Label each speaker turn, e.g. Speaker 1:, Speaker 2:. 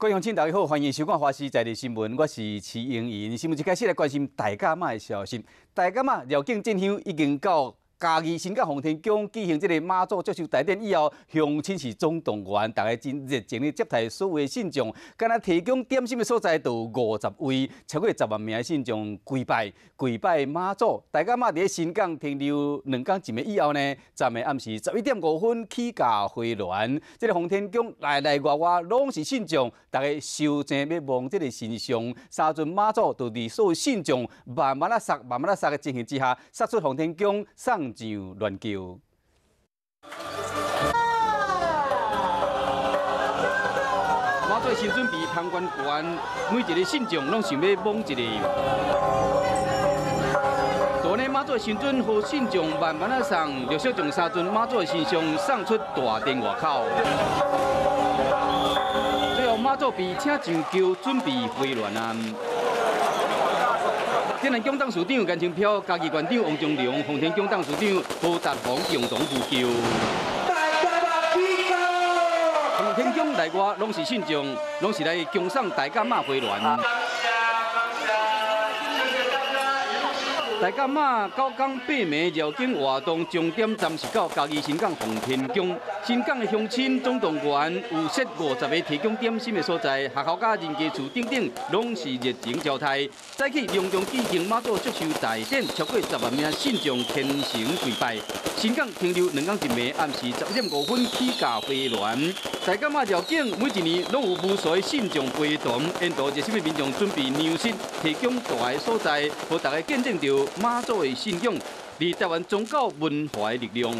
Speaker 1: 各位鄉親，大家好，歡迎收看《華視在地新聞》，我是徐英瑩。新聞一開始來關心大甲媽的消息。大甲媽繞境進香已經到嘉義新港奉天宮舉行這个媽祖祝壽大典以後，鄉親是總動員，大家真熱情的接待所有的信眾。敢若提供點心的所在就有50位，超過10萬名的信眾跪拜跪拜媽祖。大甲媽佇新港停留2工一暝以後呢，昨暝暗時11點5分起駕回鑾。這个奉天宮內內外外攏是信眾，大家收正欲望這个神像，三尊媽祖就佇所有信眾慢慢仔捒、慢慢仔捒的情形之下，捒出奉天宮送上鑾轎。媽祖新準備旁觀懸，每一个信眾攏想欲摸一下。昨呢，媽祖神尊予信眾慢慢仔送，陸續將三尊媽祖神像送出大殿外口。最後媽祖被請上轎，準備回鑾啊。天南宮董事長顏清標、嘉義縣長王忠良、奉天宮董事長何達宏共同扶轎。奉天宮內外攏是信眾，攏是來恭送大甲媽回鑾。大甲媽9工8暝繞境活動終點站是到嘉義新港奉天宮，新港的鄉親總動員有設50个提供點心的所在，學校佮人家厝等等，攏是熱情招待。早起隆重舉行媽祖祝壽大典，超過10萬名信眾虔誠跪拜。新港停留2工1暝，暗時11點5分起駕回鑾。大甲媽繞境每一年攏有無數的信眾陪同，沿途熱心的民眾準備糧食，提供大的所在，予大家見證著媽祖的信仰，佇台灣宗教文化的力量。